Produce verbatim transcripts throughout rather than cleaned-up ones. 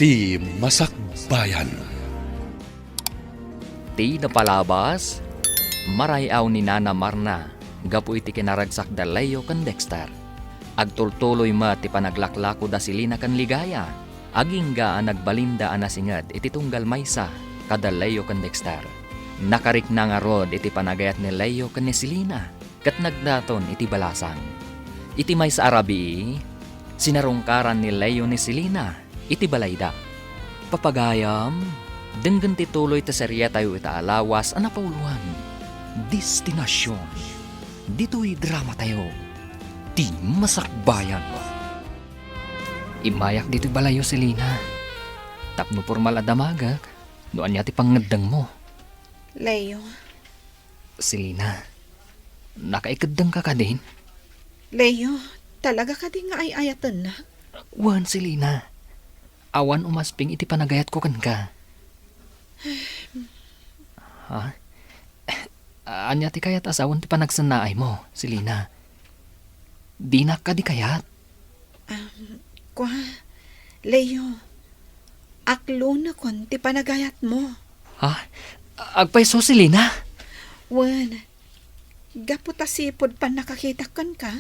Ti Masakbayan. Ti napalabas, maray-aw ni Nana Marna gapu iti kinaragsak da Leo ken Dexter. Agtultuloy met ti panaglaklako da Selina ken Ligaya, agingga a nagbalinda a nasinget iti tunggal maysa kada Leo ken Dexter. Nakarikna ngarud iti panagayat ni Leo ken ni Selina ket nagdaton iti balasang. Iti maysa a rabii, sinarungkaran ni Leo ni Selina iti balayda. Papagayam, denggen ti tuloy ti serietayo ita a lawas a napauluan, Destinacion. Ditoy dramatayo, Ti Masakbayan. Immayak ditoy balayyo, Selina, tapno pormal a damagek no ania ti pangngeddengmo. Leo. Selina, nakaikeddengka kadin? Leo, talaga kadi nga ay-ayatennak? Wen, Selina. Awan umasping iti panagayatko kenka. Ha? Ania ti kayat a sawen ti panagsennaaymo, Selina? Dinak kadi kayat? Um, kua, Leo, aklonekon ti panagayatmo. Ha? Agpayso, Selina? Wen, gapu ta sipud pannakakitak kenka,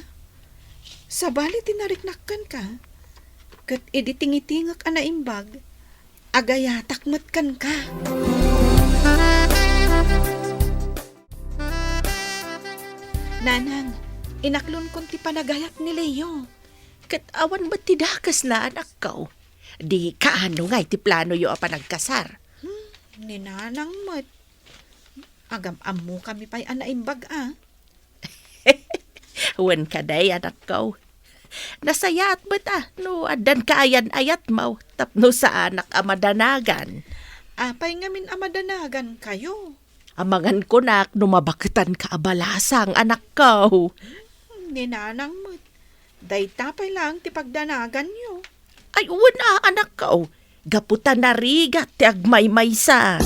sabali ti nariknak kenka, ket idi tingitingek a naimbag, agayatak met kenka. Nanang, inaklonkon ti panagayat ni Leo. Ket awan met ti dakesna, anakko. Di kaano ngay ti planoyo a panagkasar? Hmm, ni Nanang met. Agam-ammokami pay a naimbag a. Wen kadi, anakko. Nasayaat met a no addan kaayan-ayatmo tapno saanak a madanagan. Apay ngamin a madanagankayo? Amangan kunak no mabaketanka a balasang, anakko. Ni Nanang met. Dayta pay laeng ti pagdanaganyo. Ay, wen a, anakko. Gapu ta narigat ti agmaymaysa.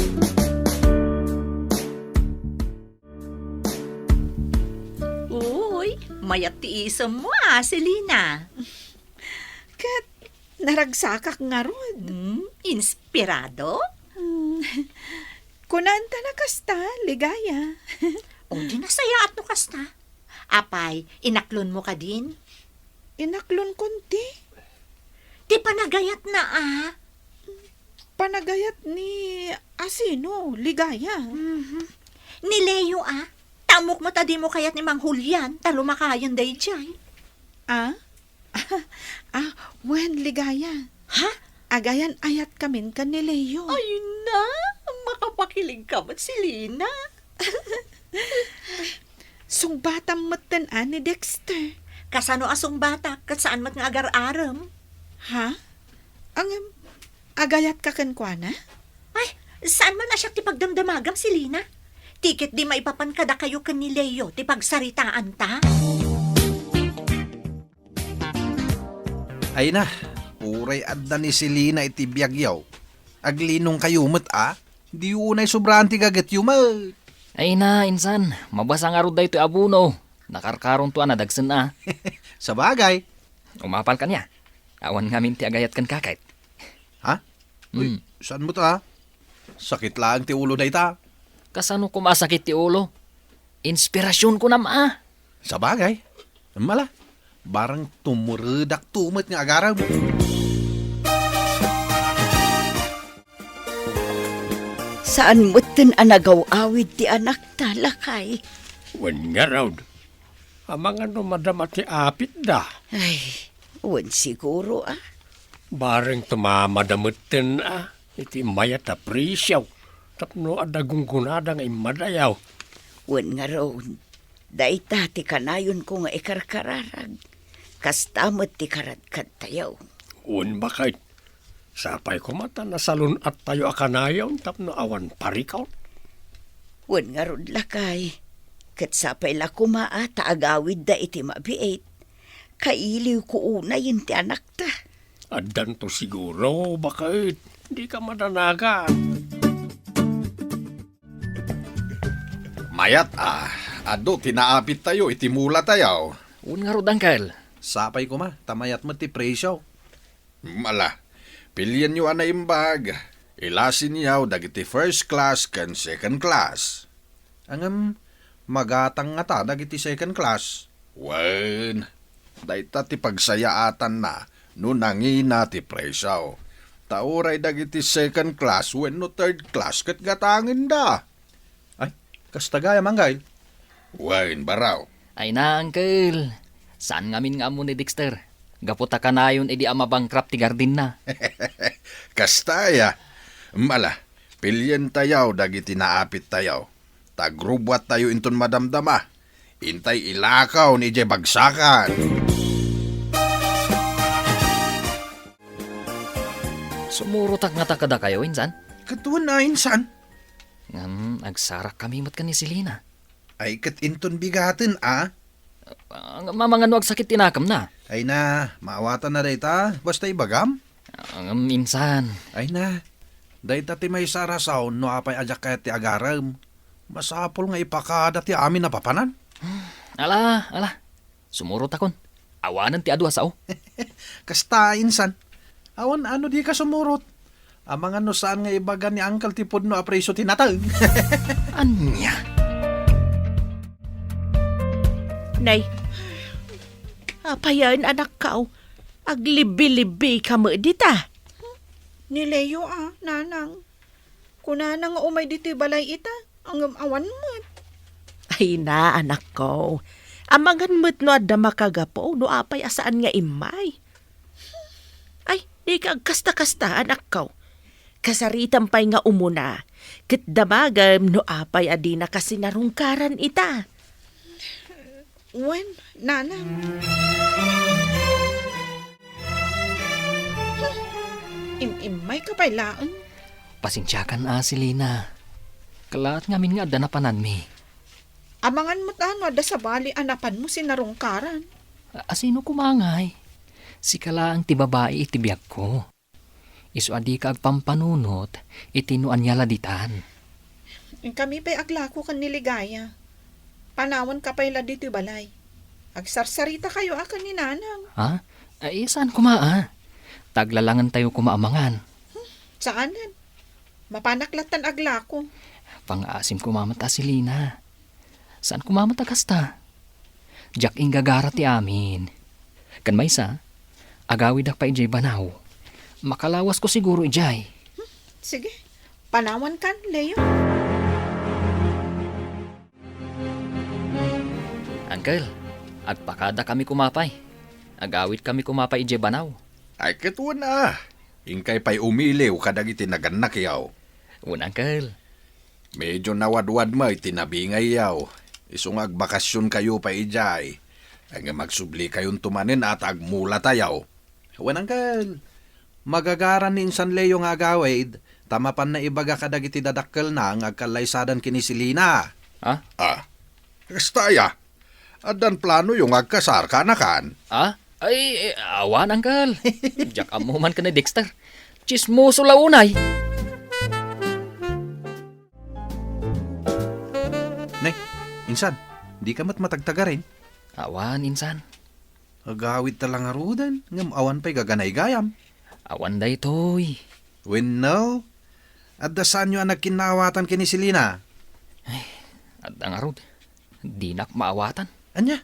Uy, mayat ti isemmo a, Selina. Ket naragsakak ngarud. Hmm, inspirado? Hmm. Kunanta na kasta, Ligaya. O, di nasayaat no kasta. Apay, inaklonmo kadin? Inaklonkon ti? Ti panagayatna a. Panagayat ni asino, Ligaya? Mhm. Ni Leo a. Ta ammok met a dimo kayat ni Mang Julian, ta lumakayen daydiay. Ah? Ah, wen, Ligaya. Ha? Agayan-ayatkamin ken ni Leo. Ay na, makapakiligka met, Selina. Sungbatam metten a ni Dexter. Kasano a sungbatak ket saan met nga agar-arem? Ha? Ngem, agayatka kenkuana? Ay, saan man a siak ti pagdamdamagam, Selina. Ti ket di maipapan kadakayo ken ni Leo ti pagsaritaanta. Ay na, uray adda ni Selina iti biagyo. Aglinongkayo met a, di unay sobraan ti gagetyo met. Ay na, insan, mabasa ngarud daytoy a buno. Nakarkaronto a nadagsen a. Sabagay. Umapal kaniak. Awan ngamin ti agayat kenka ket. Ha? Uy, hmm. Saan mo ta? Sakit laeng ti ulo dayta. Kasano koma a sakit ti ulo? Inspirasionko koma a. Sabagay. Mala, barang tumuredak tumet nga agarem. Saan metten a nagaw-awid ti anakta, lakay? Wen ngarud. Amangan no madama ti apitda. Ay, wen siguro, a. Bareng tumamada metten, a, iti mayat a presio tapno adda gunggonada nga immadayaw. Wen ngarud, dayta ti kanayonko nga ikarkararag. Kasta met ti karadkadtayo. Wen, baket. Sapay koma ta nasalun-attayo a kanayon tapno awan parikut. Wen ngarud, lakay, ket sapay la koma a ta agawidda iti mabiit. Kailiwko unayen ti anakta. Addanto siguro, baket. Dika madanagan. Mayat a, adu ti naapittayo iti mulatayo. Wen ngarud, uncle. Sapay koma, ta mayat met ti presio. Mala, Pilienyo a naimbag. Ilasinyo dagiti first class ken second class. Ngem, magatang ngata dagiti second class? Wen, dayta ti pagsayaatanna no nangina ti presio. Ta uray dagiti second class wenno third class ket gatangenda. Ay, kasta gayam, Anggail? Wen, Baraw. Ay na, Uncle. Saan ngamin nga ammo ni Dexter? Gapu ta kanayon idi a mabankrupt ti gardenna. Kasta aya. Mala, pilientayo dagiti naapittayo. Ta agrubbuattayo inton madamdama. Intay ilakaw ni idiay bagsakan. Sumurotak ngata kadakayo, insan? Ket wen a, insan. Ngem, agsarakkami met ken ni Selina. Ay, ket inton bigaten a? Ah, mamangano agsakit ti nakemna? Ay na, maawatanna dayta, basta ibagam. Ah, ngem insan. Ay na, dayta ti maysa a rason no apay a diak kayat ti agarem. Masapul nga ipakada ti amin a papanan. Ala, ala. Sumurotakon. Awanen ti adu a sao. Kasta, insan. Awan ano dika sumurot. Amangan no saan nga ibaga ni Uncle ti pudno a presio ti nateng. Ania? Nay, apayen, anakko? Aglibbi-libbi ka met dita. Ni Leo a, nanang. Kunana nga umay ditoy balay ita, ngem awan met. Ay na, anakko. Amangan met no adda makagapu no apay a saan nga immay. Ay, dika agkasta-kasta, anakko. Kasaritam pay nga umuna, ket damagem no apay a dinaka sinarungkaran ita. Wen, nanang. Im-immay ka pay laeng. Pasensiakan a, Selina. Kalaat ngamin nga adda napananmi. Amangan met a no adda sabali a napanmo sinarungkaran. A, asino koma ngay? Sika laeng ti babai iti biagko. Isu a dika agpampanunot iti no ania la ditan. Inkami pay aglako ken ni Ligaya. Panawanka pay la ditoy balay. Agsarsaritakayo a ken ni Nanang. Ha? Ay, saan koma a? Ta aglalangentayo koma a mangan. Hmm, saanen. Mapanak lattan aglako. Pangaasim koma met a, Selina. Saan koma met a kasta? Diak inggagara ti amin. Ken maysa, agawidak pay idiay banaw. Makalawasko siguro idiay. Hmm, sige. Panawankan, Leo. Uncle, agpakadakami koma pay. Agawidkami koma pay idiay banaw. Ay, ket wen a. Inkay pay umiliw kadagiti nagannakyo. Wen, Uncle. Medyo nawadwad met ti nabingayyo. Isu nga agbakasionkayo pay idiay. Ngem agsublikayon to manen a ta agmulatayo. Wen, Uncle. Magagaran ni insan Leo nga agawid, ta mapanna ibaga kadagiti dadakkelna nga agkallaysadan ken ni Selina. Ha? Ah. Kasta aya? Addan planoyo nga agkasar, kanakan? Ah? Ay, eh, awan, Uncle. Diak ammo man ken ni Dexter. Tsismoso la unay. Ne, insan, dika met matagtagarin? Awan, insan. Agawidta la ngaruden, ngem awan pay gaganaygayam. Awan daytoy. Wenno, adda saanyo a nagkinnaawatan ken ni Selina? Ay, adda ngarud. Dinak maawatan. Ania?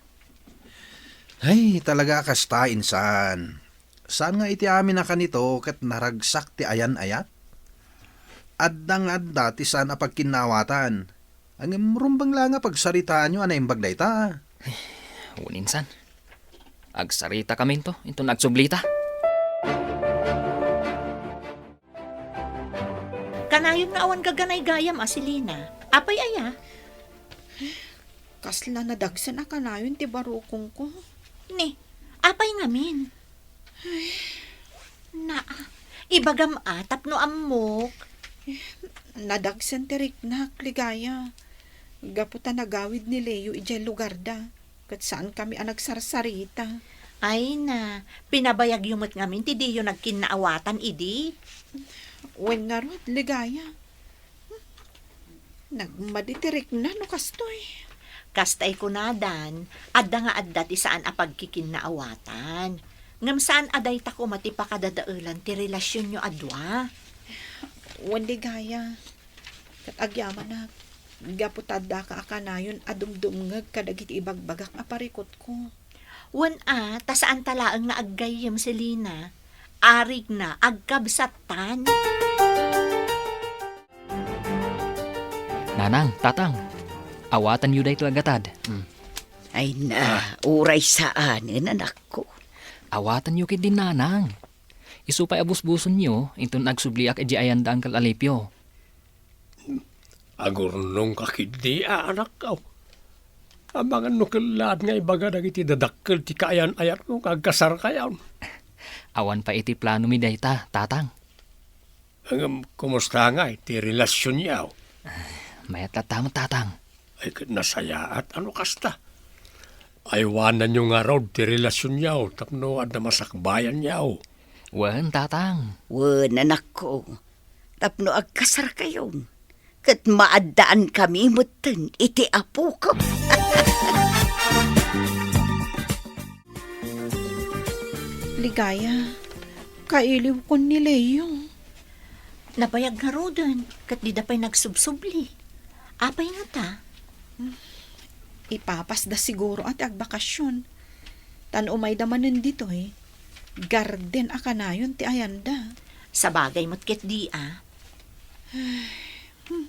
Ay, talaga a kasta, insan. Saan nga iti amin a kanito ket naragsak ti ayan-ayat? Adda nga adda ti saan a pagkinnaawatan. Ngem rumbeng la nga pagsaritaanyo a naimbag dayta. Wen, insan. Agsaritakaminto inton agsublita. Kanayon nga awan gaganaygayam a, Selina. Apay aya? Kasla nadagsen a kanayon ti barukongko. Ni, apay ngamin? Ay, naa, ibagam a tapno ammok. Nadagsen ti riknak, Ligaya. Gapu ta nagawid ni Leo idiay lugarda, ket saankami a nagsarsarita. Ay na, pinabayagyo met ngamin ti diyo nagkinnaawatan idi? Wen ngarud, Ligaya. Nagmadi ti rikna no kastoy. Kasta ikunadan, adda nga adda ti saan a pagkikinnaawatan. Ngem saan a dayta koma ti pakadadaelan ti relasionyo a dua. Wen, Ligaya, ket agyamanak, gapu ta addaka a kanayon a dumdumngeg kadagiti ibagbagak a parikutko. Wen a, ta saanta laeng nga aggayyem, Selina. Arigna, agkabsattan. Nanang, tatang, awatanyo daytoy a gatad. Hmm. Ay na, Ah. uray saanen, anakko. Awatanyo ketdi, nanang. Isu pay a busbusonyo, inton agsubliak idiay ayanda, Uncle Alipio. Agurnongka ketdi a, anakko. Amangan no kellaat nga ibaga dagiti dadakkel ti kaayan-ayatmo nga agkasarkayon. Awan pay iti planomi dayta, tatang. Ngem, kumusta ngay ti relasionyo? Mayat latta met, tatang. Ay, ket nasayaat a no kasta. Aywananyo ngarud ti relasionyo tapno adda masakbayanyo. Wen, tatang. Wen, anakko, tapno agkasarkayon, ket maaddaankami metten iti apoko. Ligaya, kailiwkon ni Leo. Nabayag ngaruden, ket dida pay nagsubsubli. Apay ngata? Ipapasda siguro a ti agbakasyon. Tan umayda manen ditoy, garden a kanayon ti ayanda. Sabagay met ketdi a. Ay, hmm.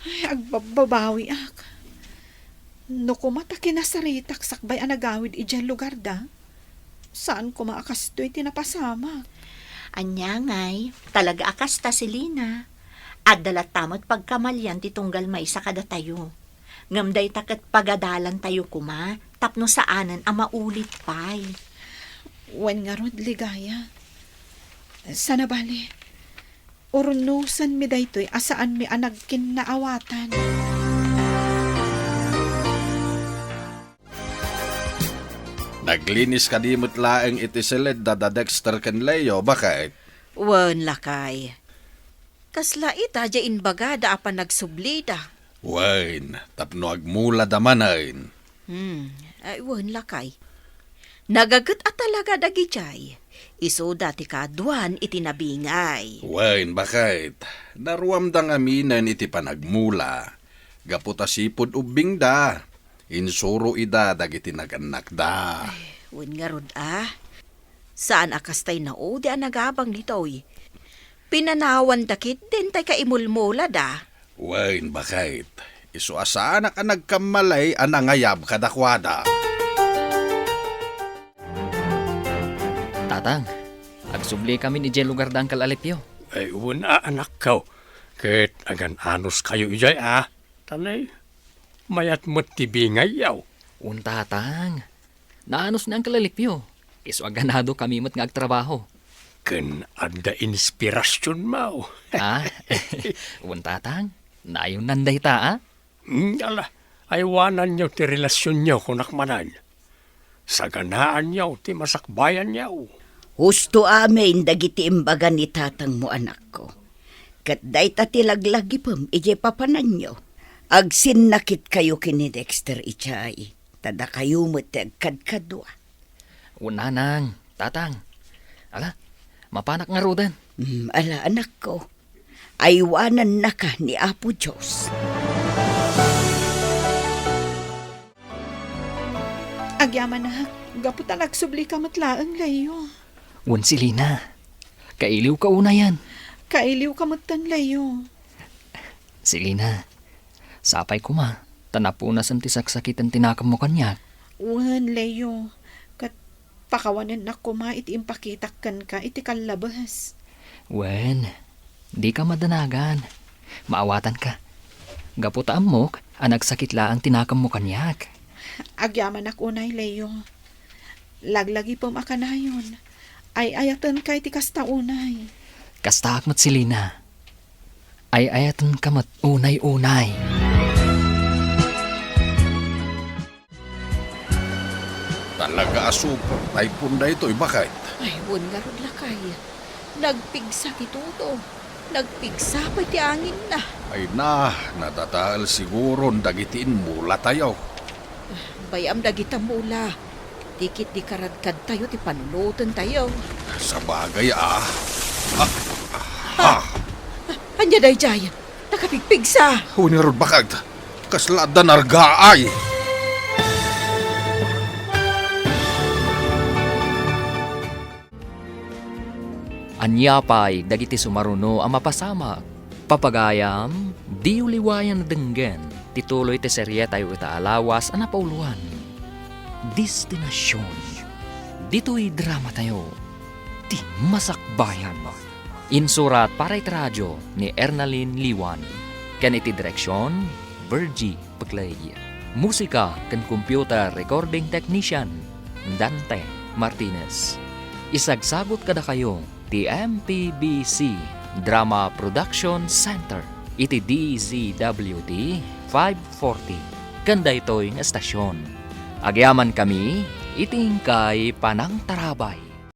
Ay, agbabbabawiak. No koma ta kinasaritak sakbay a nagawid idiay lugarda, saan koma a kastoy ti napasamak. Ania ngay, talaga a kasta, Selina. Adda latta met pagkamalian ti tunggal maysa kadatayo. Ngem dayta ket pagadalantayo koma tapno saanen a maulit pay. Wen ngarud, Ligaya. Sana bale, urnusenmi daytoy a saanmi a nagkinnaawatan. Naglinis kadi met laeng iti siledda da Dexter ken Leo, baket? Wen, lakay. Kasla ita diay imbagada a panagsublida. Wen, tapno agmulada manen. Hmm, ay, wen, lakay. Nagaget a talaga dagidiay. Isuda ti kaaduan iti nabingay. Wen, baket. Naruamda ngaminen iti panagmula. Gapu ta sipud ubbingda, insuro ida dagiti nagannakda. Ay, wen ngarud a. Saan a kastay naudi a nagabang ditoy. Pinanawanda ketdin tay kaimulmulada. Wen, baket. Isu a saanak a nagkammalay a nangayab kadakuada. Tatang, agsubli kami idiay lugarda, Uncle Alipio. Ay, wen a, anakko. Ket agan-anos kayo idiay, a? Tanay, mayat met ti bingayyo. Wen, tatang. Naanos ni Uncle Alipio. Isu a ganado kami met nga agtrabaho. Ken adda inspirasionmo. Ah? Wen, tatang. Naayonnan dayta, a? Hmm, ala, aywananyo ti relasionyo, kunak manen. Saganaanyo ti masakbayanyo. Husto amin dagiti imbaga ni tatangmo, anakko. Ket dayta ti laglagipem idiay papananyo. Agsinnakitkayo ken ni Dexter idiay, ta dakayo met ti agkadkadua. Wen, nanang, tatang. Ala, mapanak ngaruden. Mm, ala, anakko. Aywanannaka ni Apo Dios. Agyamanak, gapu ta nagsublika met laeng, Leo. Wen, Selina. Kailiwka unayen. Kailiwka metten, Leo. Selina, sapay koma, ta napunasen ti saksakiten ti nakemmo kaniak. Wen, Leo. Ket pakawanennak koma iti impakitak kenka iti kallabes. Wen, dika madanagan. Maawatanka. Gapu ta ammok a nagsakit laeng ti nakemmo kaniak. Agyamanak unay, Leo. Laglagipem a kanayon. Ay-ayatenka iti kasta unay. Kastaak met, Selina. Ay-ayatenka met unay-unay. Talaga a super typhoon daytoy, baket. Ay, wen ngarud, lakay. Nagpigsa ti tudo. Nagpigsa pay ti anginna. Ay na, nadadael siguron dagiti immulatayo. Bay-am dagita mula. Ikit di karadkadtayo ti panunotentayo. Sabagay, ah. Ah, ah, ah. Ania daydiay? Nakapigpigsa. Wen ngarud, bakag. Kasla adda nargaay. Ania pay dagiti sumaruno a mapasamak? Papagayam, diyo liwayan a denggen ti tuloy ti serietayo ita a lawas a napauloan. Destinacion. Ditoy dramatayo, ti Masakbayan. Insurat para iti radio ni Ernalyn Liwan. Ken iti direksion, Virgie Peclay. Musika ken computer recording technician, Dante Martinez. Isagsagut kadakayo ti M P B C Drama Production Center iti D Z W T five forty ken daytoy nga estasion. Agyamankami iti inkay panangtarabay.